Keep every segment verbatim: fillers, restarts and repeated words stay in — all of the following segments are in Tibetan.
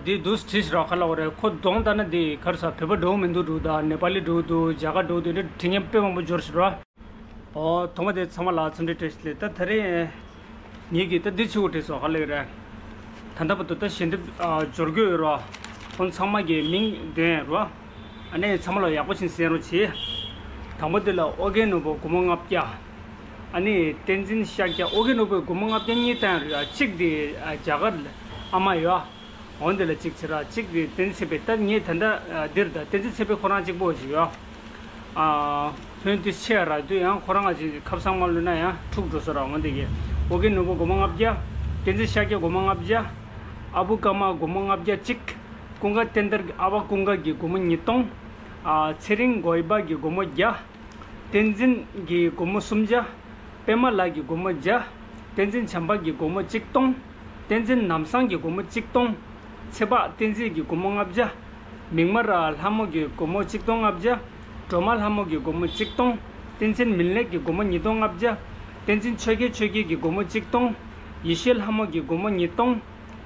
འདི་འདུག་བྲིས་ཤག་ར། ག་ལབ་དགོས་རེད། ཁོ་གདོང་ལྟ་ན་འདི་ག་རེ་ཟ། བོད་པ་འདྲ་བོ་མི་འདུག་འདྲ་བོ་དང་། ནེ་པ་ལི་འདྲ་བོ་འདུག་རྒྱ་གར་འདྲ་བོ་འདུག་འདི་འདྲ་བྲིས་མཁན་དཔེ་མང་པོ་འབྱོར་ཤག་ར། ཨོ། ཐོག་མ་དེ་ཚང་མ་ལ་འཚམས་འདྲི་བཀྲ་ཤིས་བདེ་ལེགས། ད་དེ་རིང་ངེད་ཀྱིས་ད་འདི་ཕྱི་བོ་བྲིས་སོང་། ག་ལབ་དགོས་རེད། ད་ལྟ་བར་དུ་ད་ཞལ་འདེབས་ཨ་འབྱོར་གྱི་ཡོད་ར། ཁོང་ཚང་མ་གི་མིང་འདོན་ར། ཨ་ནི་ཚང་མ་ལ་ཡག་པོ་ཞིག་གསན་རོགས་གྱིས། དང་པོ་དེ་ལ་ཨོ་རྒྱན་ནོར་བུ་སྒོར་མོ་ལྔ་བརྒྱ། ཨ་ནི་བསྟན་འཛིན་ཤཱཀྱ། ཨོ་རྒྱན་ནོར་བུས་སྒོར་མོ་ལྔ་བརྒྱ་གཉིས་བཏང་རེད་ཡ། གཅིག་དེ་ཨ་རྒྱ་གར་ཨ་མ་ཡོད། འོན་དེ་ལ་གཅིག་བྱེད་ར། གཅིག་དེ་བསྟན་འཛིན་ཚེ་འཕེལ། ད་ངས་ད་ལྟ་ཨ་འདིར་ད་བསྟན་འཛིན་ཚེ་འཕེལ་ཁོ་རང་གཅིག་པོ་ཅིག་ཡོད། ཨ་ཕོན་དེ་ཆེ་ར་དུས་ཡང་ཁོ་རང་ང་ཅིག་ཁབ་སང་མ་ལུས་ན་ཡང་འཁྲུག་འགྲོ་སོང་ར། འོན་དེ་གི་ཨོ་རྒྱན་ནོར་བུ་སྒོར་མོ་ལྔ་བརྒྱ། བསྟན་འཛིན་ཤཱཀྱ་སྒོར་མོ་ལྔ་བརྒྱ། ཨ་བུ་ཀརྨ་སྒོར་མོ་ལྔ་བརྒྱ་གཅིག། ཀུན་དགའ་བསྟན་དར་གྱི་ཨ་བ་ཀུན་དགའ་གི་སྒོར་མོ་ཉིས་སྟོང་། ཨ་ཚེ་རིང་དགོན་པ་གི་སྒོར་མོ་བརྒྱ། བསྟན་འཛིན་གྱི་སྒོར་མོ་སུམ་བརྒྱ། པད་མ་ལགས་ཀྱི་སྒོར་མོ་བརྒྱ། བསྟན་འཛིན་བྱམས་པ་གི་སྒོར་མོ་གཅིག་སྟོང་། བསྟན་འཛིན་ནམ་བཟང་གི་སྒོར་མོ་གཅིག་སྟོང་། ཚེ་དཔག་བསྟན་འཛིན་གྱི་སྒོར་མོ་ལྔ་བརྒྱ། མིག་དམར་ལྷ་མོ་གི་སྒོར་མོ་གཅིག་སྟོང་ལྔ་བརྒྱ། སྒྲོལ་མ་ལྷ་མོ་གི་སྒོར་མོ་གཅིག་སྟོང་། བསྟན་འཛིན་མིན་ལེགས་ཀྱི་སྒོར་མོ་ཉིས་སྟོང་ལྔ་བརྒྱ། བསྟན་འཛིན་ཆོས་རྒྱལ་ཆོས་རྒྱལ་གྱི་སྒོར་མོ་གཅིག་སྟོང་། ཡེ་ཤེས་ལྷ་མོ་གི་སྒོར་མོ་ཉིས་སྟོང་།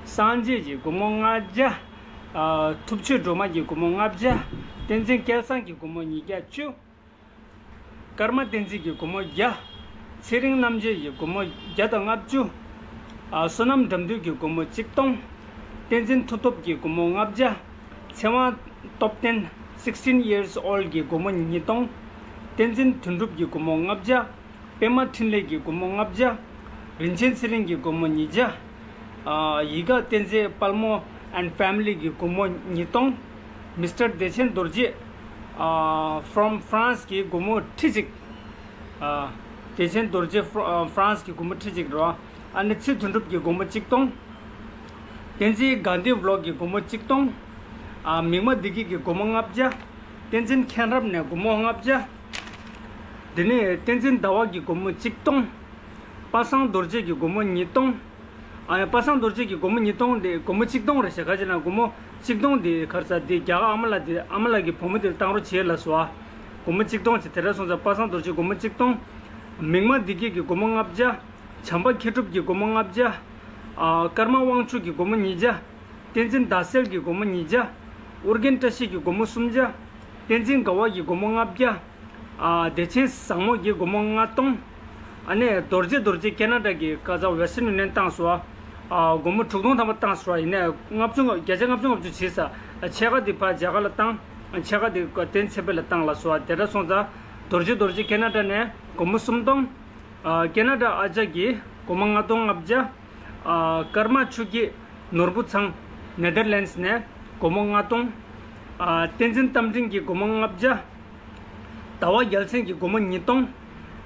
སངས་རྒྱས་ཀྱི་སྒོར་མོ་ལྔ་བརྒྱ། ཨ་ཐུབ་ཆོས་སྒྲོལ་མ་གི་སྒོར་མོ་ལྔ་བརྒྱ། བསྟན་འཛིན་སྐལ་བཟང་གི་སྒོར་མོ་ཉིས་བརྒྱ་བཅུ། ཀརྨ་བསྟན་འཛིན་གྱི་སྒོར་མོ་བརྒྱ། ཚེ་རིང་རྣམ་རྒྱལ་གྱི་སྒོར་མོ་བརྒྱ་དང་ལྔ་བཅུ། ཨ་བསོད་ནམས་དགྲ་འདུལ་གྱི་སྒོར་མོ་གཅིག་སྟོང་། བསྟན་འཛིན་མཐུ་སྟོབས་ཀྱི་སྒོར་མོ་ལྔ་བརྒྱ། ཚེ་དབང་top ten sixteen years old གྱི་སྒོར་མོ་ཉིས་སྟོང་། བསྟན་འཛིན་དོན་གྲུབ་ཀྱི་སྒོར་མོ་ལྔ་བརྒྱ། པད་མ་འཕྲིན་ལས་ཀྱི་སྒོར་མོ་ལྔ་བརྒྱ། རིན་ཆེན་ཚེ་རིང་གི་སྒོར་མོ་ཉིས་བརྒྱ། ཨ་ཡིད་དགའ་བསྟན་འཛིན་དཔལ་མོ་and family གི་སྒོར་མོ་ཉིས་སྟོང་། མི་སི་ཊར་བདེ་ཆེན་རྡོ་རྗེ། ཨ་from France གི་སྒོར་མོ་ཁྲི་གཅིག། ཨ་བདེ་ཆེན་རྡོ་རྗེ་ཧྥ་ཨ་France གི་སྒོར་མོ་ཁྲི་གཅིག་རེད་བ། ཨ་ནི་ཚེ་དོན་གྲུབ་ཀྱི་སྒོར་མོ་གཅིག་སྟོང་། བསྟན་འཛིན་དགའ་ལྡན་ཝི་ལོག་གི་སྒོར་མོ་གཅིག་སྟོང་། ཨ་མིག་དམར་བདེ་སྐྱིད་ཀྱི་སྒོར་མོ་ལྔ་བརྒྱ། བསྟན་འཛིན་མཁྱེན་རབ་ནས་སྒོར་མོ་ལྔ་བརྒྱ། དེ་ནས་བསྟན་འཛིན་ཟླ་བ་གི་སྒོར་མོ་གཅིག་སྟོང་། པ་སངས་རྡོ་རྗེ་གི་སྒོར་མོ་ཉིས་སྟོང་། ཨ་ཡ་པ་སངས་རྡོ་རྗེ་གི་སྒོར་མོ་ཉིས་སྟོང་དེ་སྒོར་མོ་གཅིག་སྟོང་རེད་ཤག་ག་ཅི་ན་སྒོར་མོ་གཅིག་སྟོང་དེ་ག་རེ་ཟ། དེ་རྒྱ་གར་ཨ་མ་ལགས་དེ་ཨ་མ་ལགས་ཀྱི་བུ་མོ་དེར་བཏང་རོགས་བྱེད་ལབ་སོང་ཨ། སྒོར་མོ་གཅིག་སྟོང་བྱས། དེ་འདྲ་སོང་ཙང་པ་སངས་རྡོ་རྗེ་སྒོར་མོ་གཅིག་སྟོང་། མིག་དམར་བདེ་སྐྱིད་ཀྱི་སྒོར་མོ་ལྔ་བརྒྱ། བྱམས་པ་མཁས་གྲུབ་ཀྱི་སྒོར་མོ་ལྔ་བརྒྱ། ཨ་ཀརྨ་དབང་ཕྱུག་གི་སྒོར་མོ་ཉིས་བརྒྱ། བསྟན་འཛིན་ཟླ་གསལ་གྱི་སྒོར་མོ་ཉིས་བརྒྱ། ཨོ་རྒྱན་བཀྲ་ཤིས་ཀྱི་སྒོར་མོ་སུམ་བརྒྱ། བསྟན་འཛིན་དགའ་བ་གི་སྒོར་མོ་ལྔ་བརྒྱ། ཨ་བདེ་ཆེན་བཟང་མོ་གི་སྒོར་མོ་ལྔ་སྟོང་། ཨ་ནི་རྡོ་རྗེ་རྡོ་རྗེ་ཁེ་ན་ཌ་གི་ཀ་ཚ་ཝེ་སི་ཊརན་ཡུ་ནི་ཡན་བཏང་སོང་ཨ། སྒོར་མོ་དྲུག་སྟོང་ཐམ་པ་བཏང་སོང་ཨ། ཡིན་ནའི་ལྔ་བཅུ་ང་བརྒྱ་ཆ་ལྔ་བཅུ་ང་བཅུ་བྱས་ས། ཕྱེད་ཀ་དེ་ཕར་རྒྱ་གར་ལ་བཏང་། ཕྱེད་ཀ་དེ་བསྟན་འཛིན་ཚེ་འཕེལ་ལ་བཏང་ལབ་སོང་ཨ། དེ་འདྲ་སོང་ཙང་རྡོ་རྗེ་རྡོ་རྗེ་ཁེ་ན་ཌ་ནས་སྒོར་མོ་སུམ་སྟོང་། ཨ་ཁེ་ན་ཌ་ཨ་ཅག་གིས་སྒོར་མོ་ལྔ་སྟོང་ལྔ་བརྒྱ། ཨ་ཀརྨ་ཆོས་སྐྱིད་ནོར་བུ་ཚང་ནེ་དར་ལེན་ཌི་སི་ནས་སྒོར་མོ་ལྔ་སྟོང་། ཨ་བསྟན་འཛིན་རྟ་མགྲིན་གྱིས་སྒོར་མོ་ལྔ་བརྒྱ། ཟླ་བ་རྒྱལ་མཚན་གྱིས་སྒོར་མོ་ཉིས་སྟོང་།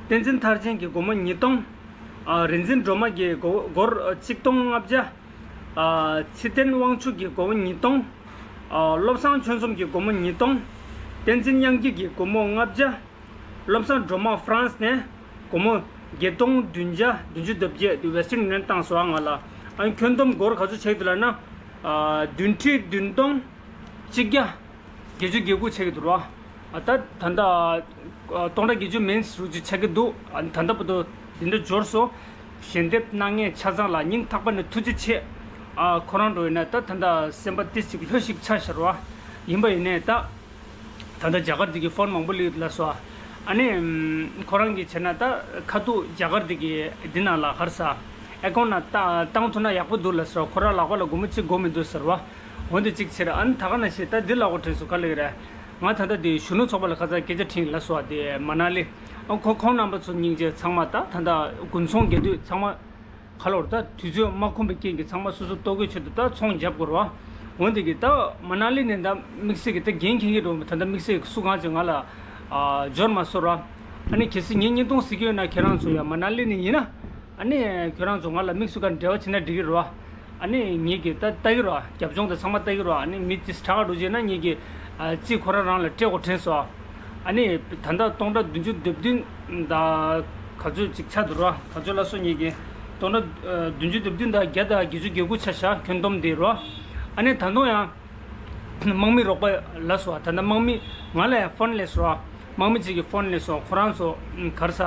བསྟན་འཛིན་མཐར་ཕྱིན་གྱིས་སྒོར་མོ་ཉིས་སྟོང་། ཨ་རིག་འཛིན་སྒྲོལ་མ་གིས་སྒོར་སྒོར་གཅིག་སྟོང་ལྔ་བརྒྱ། ཨ་ཚེ་བརྟན་དབང་ཕྱུག་གིས་སྒོར་མོ་ཉིས་སྟོང་། ཨ་བློ་བཟང་ཆོས་འཛོམས་ཀྱིས་སྒོར་མོ་ཉིས་སྟོང་། བསྟན་འཛིན་དབྱངས་སྐྱིད་ཀྱིས་སྒོར་མོ་ལྔ་བརྒྱ། བློ་བཟང་སྒྲོལ་མ་ཧྥ་རན་སི་ནས་སྒོར་མོ་བརྒྱད་སྟོང་བདུན་བརྒྱ་བདུན་ཅུ་དོན་བརྒྱད་དེ་ཝེ་སི་ཊརན་ཡུ་ནི་ཡན་བཏང་སོང་ང་ལ། ཨ་ཁྱོན་བསྡོམས་སྒོར་ག་ཚོད་ཆགས་ཀྱི་འདུག་ལབ་ན། ཨ་བདུན་ཁྲི་བདུན་སྟོང་གཅིག་བརྒྱ་བརྒྱད་ཅུ་གྱ་དགུ་ཆགས་ཀྱི་འདུག་ར། ཨ་ད་ད་ལྟ་ཨ་སྟོང་ཕྲག་བརྒྱད་ཅུ་མན་རུ་ཅིག་ཆགས་ཀྱི་འདུག་ཨ་ད་ལྟ་བར་དུ་འདི་འདྲ་འབྱོར་སོང་། ཞལ་འདེབས་གནང་མཁན་ཆ་ཚང་ལ་སྙིང་ཐག་པ་ནས་ཐུགས་རྗེ་ཆེ། ཨ་ཁོ་རང་འགྲོ་ཡིན་ན་ད་ད་ལྟ་སེམས་པ་ཏིས་ཅིག་ལྷོད་ཤིག་ཆགས་ཤར་བ་ཡིན་པ་ཡིན་ནའི་ད། ད་ལྟ་རྒྱ་གར་འདི་གི་ཕོན་མང་པོ་སླེབས་ལབ་སོང་། ཨ་ནི་ཁོ་རང་གིས་བྱས་ན་ད་ཁ་ཐུག་རྒྱ་གར་འདི་གི་འདི་ནང་ལ་ག་རེ་ཟ། ཨེ་ཀོན་ནང་བཏང་བཏང་ཐུབ་ན་ཡག་པོ་འདུག་ལབ་སོང་། ཁོ་རང་ལག་པ་ལ་སྒོར་མོ་གཅིག་དགོས་མི་འདུག་ཟེར་བ། འོན་ཏེ་གཅིག་བྱས་ར། ཨ་ནི་ད་ག་ནང་བཞིན་ད་འདི་ལབ་དགོས་དྲན་སོང་། ག་ལབ་ཀྱི་རེད། ང་ད་ལྟ་འདི་གཞོན་ནུ་ཚོགས་པ་ལ་ཁ་སང་སྐད་ཆ་དྲིས་ལབ་སོང་། དེ་མ་ན་ལི། ཨ་ཁོ་ཁོང་རྣམ་པ་ཚོ་སྙིང་རྗེ། ཚང་མ་ད་ད་ལྟ་དགུན་ཚོང་རྒྱག་དུས་ཚང་མ། ཁ་ལོར་ད་དུས་ཚོད་མ་ཁོམ་པའི་རྐྱེན་གྱིས་ཚང་མ་སོ་སོ་ལྟོ་གོས་ཆེད་དུ་ད་ཚོང་རྒྱབ་དགོས་རེད་བ། འོན་ཏེ་གི་ད་མ་ན་ལི་ནས་ད་དམིགས་བསལ་གྱི་ད་འགན་འཁྱེར་གྱི་འགྲོ་མི་ད་ད་དམིགས་བསལ་གྱི་སུ་གང་ཅིག་ང་ལ་ཨ་འབྱོར་མ་སོང་ར། ཨ་ནི་གལ་སྲིད་ངས་བརྙན་ཐུང་གཟིགས་ཀྱི་ཡོད་ན་ཁྱེད་རང་ཚོ་ཡ་མ་ན་ལི་ནས་ཡིན་ན། ཨ་ནི་ཁྱེད་རང་ཚོ་ང་ལ་དམིགས་སུ་བཀར་འབྲེལ་བ་བྱེད་ན་འགྲིག་གི་རེད་བ། ཨ་ནི་ངེད་ཀྱིས་ད་ལྟ་གི་རེད་བ། རྒྱབ་ལྗོངས་དང་ཚང་མ་ལྟ་གི་རེད་བ། ཨ་ནི་མི་ཅིག་དྲག་འགྲོ་བྱས་ན་ངེད་ཀྱིས་ཨ་རྩིས་ཁོ་རང་རང་ལ་སྤྲད་དགོས་དྲན་སོང་། ཨ་ནི་ད་ལྟ་སྟོང་ཕྲག་བདུན་ཅུ་དོན་བདུན་ད་ག་ཚོད་ཅིག་ཆགས་འདུག་ར། ག་ཚོད་ལ་སོང་། ངེད་ཀྱི་སྟོང་ཕྲག་ཨ་བདུན་ཅུ་དོན་བདུན་དང་བརྒྱ་དང་བརྒྱད་ཅུ་གྱ་དགུ་ཆ་བཞག་ཁྱོན་བསྡོམས་དེ་ར། ཨ་ནི་ད་དུང་ཡང་དམག་མི་རོགས་པ་ལ་སོང་། ད་ལྟ་དམག་མི་ང་ལ་ཡང་ཕོན་སླེབས་སོང་ར། དམག་མི་གཅིག་གིས་ཕོན་སླེབས་སོང་། ཁོ་རང་ཚོ་ག་རེ་ཟ་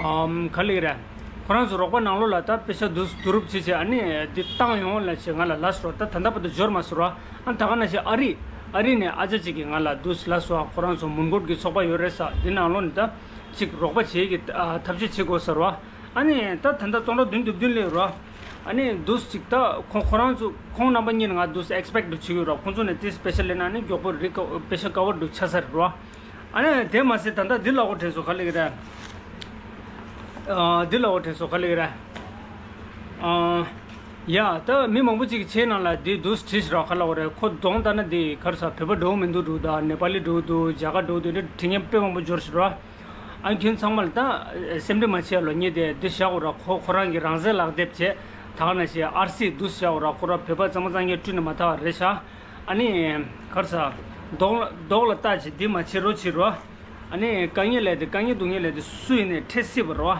ཨམ་ག་ལབ་ཀྱི་རེད། ཁོ་རང་ཚོ་རོགས་པ་ནང་ལོགས་ལ་ད་པེ་ཤ་དུས་བསྡུ་རུབ་བྱེད་བྱེད་ཨ་ནི་འདི་བཏང་ཡོང་ལ་བྱེད་ང་ལ་ལབ་སོང་། ད་ད་ལྟ་བར་དུ་འབྱོར་མ་སོང་ར། ཨ་ད་ག་ནང་བཞིན་ཨ་རི་ཨ་རི་ནས་ཨ་ཅག་ཅིག་གིས་ང་ལ་དུས་ལབ་སོང་། ཁོ་རང་ཚོ་མོན་གྷོ་གི་ཚོགས་པ་ཡོད་རེད་ས་འདི་ནང་ལོགས་ནས་ད་ཅིག་རོགས་པ་བྱེད་ཀྱི་ཨ་ཐབས་ཤེས་བྱེད་དགོས་ཟེར་བ། ཨ་ནི་ད་ད་ལྟ་སྟོང་ཕྲག་བདུན་དུ་བདུན་སླེབས་ར། ཨ་ནི་དུས་ཅིག་ད་ཁོང་ཁོ་རང་ཚོ་ཁོང་རྣམ་པ་གཉིས་ནས་ང་དུས་ཨེག་སི་པེག་ཊི་བྱེད་ཀྱི་ཡོད་ར། ཁོང་ཚོ་ནས་དེ་སི་པེ་ཤལ་ལས་ན་ནི་མགྱོགས་པོ་རིག་པེ་ཤ་ཀ་བར་འདུག་ཆ་ས་རེད་ར། ཨ་ནི་དེ་མ་ཟད་ད་ལྟ་འདི་ལ་འོ་དྲན་སོང་ག་ལེ་གི་རེད། ཨ་འདི་ལ་འོ་དྲན་སོང་ག་ལེ་གི་རེད། ཨ་ཡ་ད་མི་མང་པོ་ཅིག་གི་ཆེད་ནང་ལ་འདི་དུས་བྲིས་ཤི་ར་ག་ལ་འོ་རེད། ཁོ་གདོང་ལྟ་ན་འདི་གར་ས་བོད་པ་འགྲོ་མི་འདུག་འདུག་ད་ནེ་པ་ལི་འགྲོ་འདུག་རྒྱ་གར་འགྲོ་འདུག་འདི་བྲིས་མཁན་དཔེ་མང་པོ་འབྱོར་ཤི་ར། ཨ་ཁྱོད་ཚང་མ་ལ་ད་སེམས་ཁྲལ་མ་བྱེད་ལོ་ཉེ་དེ་འདི་བཞག་འོ་ར། ཁོ་ཁོ་རང་གི་རང་བཙན་ལག་དེབ་བྱས་ད་ག་ནང་བཞིན་ཨར་སི་དུས་བཞག་འོ་ར། ཁོ་ར་བོད་པ་གཙང་མ་གཙང་རྐྱང་བཀྲུས་ནས་མ་ཐར་བ་རེད་ཤག་ཨ་ནི་གར་ས་མདོག་ལ་མདོག་ལ་ལྟ་ཅི་འདི་མ་བྱེད་རོགས་བྱེད་རོགས། ཨ་ནི་དཀའ་ངལ་ལས་དེ་དཀའ་ངལ་སྡུག་བསྔལ་ལས་དེ་སུ་ཡིན་ནས་འཕྲད་སྲིད་པ་རོགས།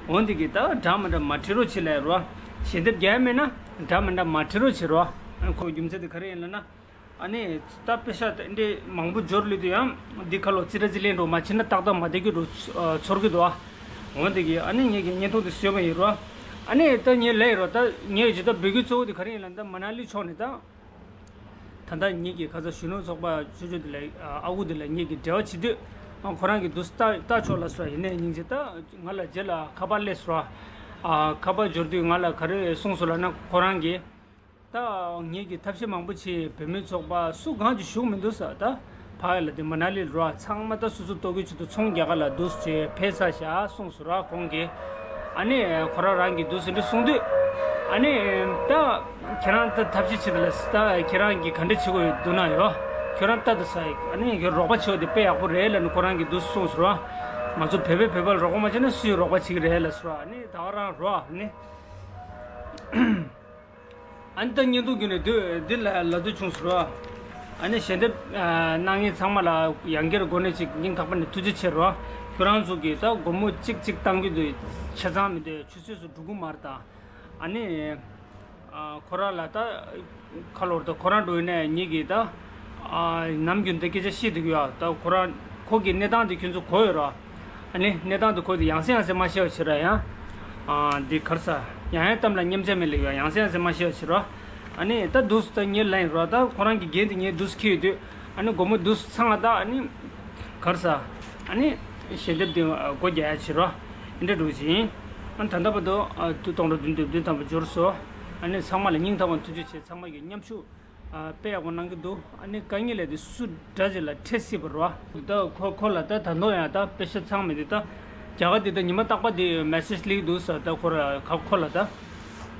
འོ་འདི་གི་ད་འདྲ་མི་འདྲ་མ་བྲི་རོགས་བྱེད་ལས་རོགས། ཞལ་འདེབས་རྒྱག་མེད་ན་འདྲ་མི་འདྲ་མ་བྲི་རོགས་བྱེད་རོགས། ཨ་ཁོ་རྒྱུ་མཚན་དེ་ག་རེ་ཡིན་ལབ་ན། ཨ་ནི་ད་པེ་ཤ་དེ་འདྲའི་མང་པོ་འབྱོར་ལུས་དུས་ཡང་འདི་ཁ་ལོ་ཙི་ར་ཙི་ལེན་འགྲོ་མ་བྱེད་ན་ཏག་ཏག་མ་བསྡད་རྒྱུ་འགྲོ་ཚོར་གི་འདུག་ཨ། འོ་འདི་གི་ཨ་ནི་ངེད་ཀྱི་བརྙན་ཐུང་དེ་བཟོས་པ་ཡིན་རོགས། ཨ་ནི་ད་ངས་ལས་རོགས་ད་ངས་ཇི་ལྟར་འབོད་སྐུལ་གཙོ་བོ་དེ་ག་རེ་ཡིན་ལབ་ན་ད་མ་ན་ལི་ཕྱོགས་ནས་ད། ད་ལྟ་ངེད་ཀྱི་ཁ་ས་གཞོན་ནུ་ཚོགས་པ་ཆོས་ཆོས་དེ་ལ་ཨ་ཁུ་དེ་ལ་ངེད་ཀྱི་འབྲེལ་བ་བྱེད་དུས་ཨ་ཁོ་རང་གི་དུས་ལྟ་ལྟ་ཆོག་ལ་སོ་ཡིན་ནའི་སྙིང་རྗེ་ད་ང་ལ་རྗེས་ལ་ཁ་པར་སླེབས་སོ། ཨ་ཁ་པར་འབྱོར་དུས་ང་ལ་ག་རེ་གསུངས་སོང་ལབ་ན་ཁོ་རང་གིས་ད་ངེད་ཀྱི་ཐབས་ཤེས་མང་པོ་བྱས་བོད་མི་ཚོགས་པ་སུ་གང་ཅིག་ཞུགས་མི་འདུག་ས་ད་ཕ་ཡ་ལ་དེ་མ་ན་ལི་རོ་ཚང་མ་ད་སོ་སོ་ལྟོ་གོས་ཆེད་དུ་ཚོང་རྒྱག་ག་ལ་འདུག་ཅེས་ཕེབས་ས་བཞག་གསུངས་སོ་ར་ཁོང་གིས། ཨ་ནི་ཁོ་རང་རང་གི་འདུག་ཟེར་འདྲ་གསུངས་དུས། ཨ་ནི་ད་ཁྱེད་རང་ད་ཐབས་ཤེས་བྱེད་ད་ལ་ད་ཁྱེད་རང་གིས་ག་འདྲ་བྱེད་དགོས་ཡོད་འདུག་ན་ཡོ། ཁྱོད་རང་ལྟ་ད་ས་ཨ་ནི་ཁྱོད་རོགས་པ་བྱེད་དེ་དཔེ་ཡག་པོ་རེད་ལ་ནི་ཁོ་རང་གི་འདུག་གསུངས་སོ་ར། ང་ཚོ་བོད་པས་བོད་པ་ལ་རོགས་པ་མ་བྱས་ན་སུས་རོགས་པ་བྱེད་ཀྱི་རེད་ལ་སོ་ར། ཨ་ནི་ད་ག་རང་རོ་ཨ་ནི། ཨ་ནི་ད་བརྙན་ཐུང་བརྒྱུད་ནས་འདི་འདི་ལ་ལབ་འདོད་བྱུང་སོང་ར། ཨ་ནི་ཞལ་འདེབས་ཨ་གནང་མཁན་ཚང་མ་ལ་ཡང་བསྐྱར་འགོ་ནས་ཅིག་སྙིང་ཐག་པ་ནས་ཐུགས་རྗེ་ཆེ་ར། ཁྱོད་རང་ཚོ་གིས་ད་སྒོར་མོ་གཅིག་གཅིག་བཏང་རྒྱུ་དེ་ཆ་ཚང་མི་འདུག་ཆུ་ཚོད་སུ་འགྲོ་གི་མ་རེད་ད། ཨ་ནི་ཨ་ཁོ་རང་ལ་ད་ཁ་ལོར་ད་ཁོ་རང་འགྲོ་ཡིན་ནས་ཉིད་ཀྱིས་ད་ཨ་ནམ་རྒྱུན་ད་སྐད་ཆ་བཤད་འདུག་ཡ། ད་ཁོ་རང་ཁོ་གི་གནས་སྟངས་དེ་ཁྱོད་ཚོ་གོ་ཡོད་ར། ཨ་ནི་གནས་སྟངས་དེ་ཁོ་དེ་ཡང་སེ་ཡང་སེ་མ་བཤད་པ་བྱེད་ར་ཡང་། ཨ་འདི་གར་ས་ཡང་ཡང་གཏམ་ལ་མཉམ་བྱས་མེད་ལེ་ཡང་ཡང་སེ་ཡང་སེ་མ་བཤད་པ་བྱེད་ར། ཨ་ནི་ད་དུས་སུ་ད་ངའི་ལན་ར་ད་ཁོ་རང་གི་འགན་དེ་ངའི་དུས་སུ་འཁྱེར་ཡོད་དུས་ཨ་ནི་སྒོར་མོ་དུས་སུ་ཚང་ང་ད་ཨ་ནི་གར་ས་ཨ་ནི་ཞལ་འདེབས་དེ་སྒོ་རྒྱག་ཡ་བྱེད་ར། ཨ་འདྲ་འགྲོ་བཞིན་ཨ་ད་ལྟ་བར་དུ་ཨ་དུས་སྟོང་ཕྲག་བདུན་དུ་བདུན་ཐམ་པ་འབྱོར་སོ། ཨ་ནི་ཚང་མ་ལ་སྙིང་ཐག་པ་ཐུགས་རྗེ་ཆེ། ཚང་མ་གི་མཉམ་ཞུགས། ཨ་དཔེ་ཡག་པོ་གནང་གི་འདུག་ཨ་ནི་དཀའ་ངལ་ལས་དེ་སུ་འདྲ་ཅིག་ལ་འཕྲད་སྲིད་པ་རེད་བ། ད་ཁོ་ཁོ་ལ་ད་ད་དུང་ཡང་ད་དཔེ་ཆ་ཚང་མེད་དེ་ད་རྒྱ་གར་དེ་ད་ཉི་མ་རྟག་པ་དེ་མེ་སེ་ཇི་སླེབས་འདུག་ཟེར། ད་ཁོ་ར་ཁ་ཁོ་ལ་ད་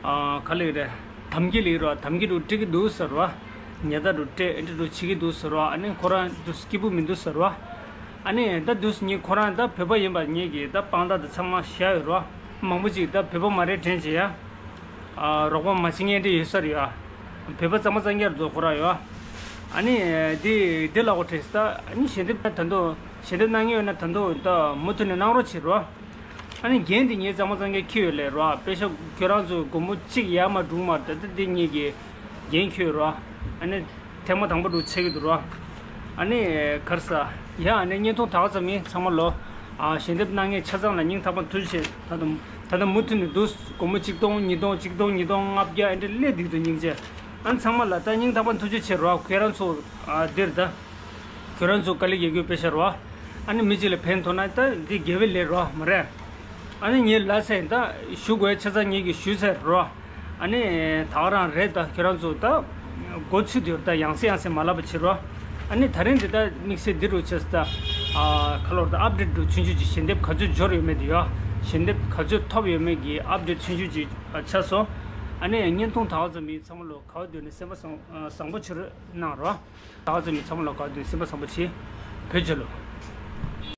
ཨ་ག་ལེ་རེད་དམ་གི་ལེགས་རེད་བ། དམ་གི་རུ་སྤྲད་ཀྱི་འདུག་ཟེར་བ། ཉེ་ད་རུ་སྤྲད་ཨེ་འདྲ་རུ་བྱེད་ཀྱི་འདུག་ཟེར་བ། ཨ་ནི་ཁོ་རང་དུ་སྐྱིད་པོ་མི་འདུག་ཟེར་བ། ཨ་ནི་ད་དུས་ངས་ཁོ་རང་ད་བོད་པ་ཡིན་པ་ངེད་ཀྱི་ད་དཔང་རྟགས་དེ་ཚང་མ་བཞག་ཡོད་རེད་བ། མང་པོ་ཅིག་ད་བོད་པ་མ་རེད་དྲན་བྱེད་ཡ། ཨ་རོགས་པ་མ་བྱེད་མཁན་འདྲ་ཡོད་ས་རེད་ཡ། བོད་པ་གཙང་མ་གཙང་རྐྱང་རྫོགས་ཁོ་ར་ཡོད། ཨ་ནི་འདི་འདི་ལ་གོ་དྲན་ས་ད་ཨ་ནི་ཞལ་འདེབས་ད་དུང་ཞལ་འདེབས་གནང་མཁན་ཡོད་ན་ད་དུང་ད་མུ་མཐུད་ནས་གནང་རོགས་བྱེད་རོགས། ཨ་ནི་འགན་འདི་ངས་གཙང་མ་གཙང་རྐྱང་འཁྱེར་ཡོད་ལས་རོགས། དཔེ་ཤ་ཁྱོད་རང་ཚོ་སྒོར་མོ་གཅིག་ཡར་མར་འགྲོ་མ་ད་ལྟ་འདི་ངེད་ཀྱི་འགན་འཁྱེར་རོགས། ཨ་ནི་ཐེངས་མ་དང་པོ་འགྲོ་ཆེ་གི་འདུག་རོགས། ཨ་ནི་གར་ས་ཡ་ཨ་ནི་བརྙན་ཐུང་དག་ཙམ་ཡིན། ཚང་མ་ལོ་ཨ་ཞལ་འདེབས་གནང་མཁན་ཆ་ཚང་ལ་སྙིང་ཐག་པ་ཐུགས་རྗེ་ཆེ། ད་དུང་ད་ལྟ་མུ་མཐུད་ནས་འདུག་སྒོར་མོ་གཅིག་སྟོང་ཉིས་སྟོང་གཅིག་སྟོང་ཉིས་སྟོང་ལྔ་བརྒྱ་ཨ་འདྲ་སླེབས་བསྡད་འདུག་སྙིང་རྗེ། ཨ་ནི་ཚང་མ་ལ་ད་སྙིང་ཐག་པ་ཐུགས་རྗེ་ཆེ་རོགས། ཁྱེད་རང་ཚོ་ཨ་འདིར་ད། ཁྱོད་རང་ཚོ་དཀའ་ལས་རྒྱག་རྒྱུ་དཔེ་ཆ་རོ། ཨ་ནི་མི་གཅིག་ལ་ཕན་ཐོགས་ན་ད་འདི་དགེ་བའི་ལས་རོ་མ་རེད། ཨ་ནི་ངའི་ལ་སེང་ད་ཞུ་དགོས་ཆ་ཚང་ངེད་ཀྱིས་ཞུས་ཚར་རོ། ཨ་ནི་ད་ག་རང་རེད། ད་ཁྱོད་རང་ཚོ་ད་མགོ་ཚོད་དུས་ད་ཡང་སེ་ཡང་སེ་མ་ལབ་པ་བྱེད་རོ། ཨ་ནི་ད་རིང་འདི་ད་དམིགས་བསལ་འདི་རུ་བྱས་ད་ཨ་ཁ་ལོར་ད་ཨབ་ཌེཊ་རུ་ཆུང་ཆུང་ཅིག་ཞལ་འདེབས་ག་ཚོད་འབྱོར་ཡོད་མེད་དེ་ཡོད། ཞལ་འདེབས་ག་ཚོད་ཐོབ་ཡོད་མེད་ཀྱི་ཨབ་ཌེཊ་ཆུང་ཆུང་ཅིག་ཆགས་སོང་། ཨ་ནི་བརྙན་ཐུང་ད་ག་ཙམ་ཡིན། ཚང་མ་ལོ་ག་བ་དུས་ནས་སེམས་པ་བཟང་བཟང་པོ་བྱེད་རོགས་གནང་རོ། ད་ག་ཙམ་ཡིན། ཚང་མ་ལ་ག་དུས་སེམས་པ་བཟང་པོ་བྱེད། བོད་རྒྱལ་ལོ།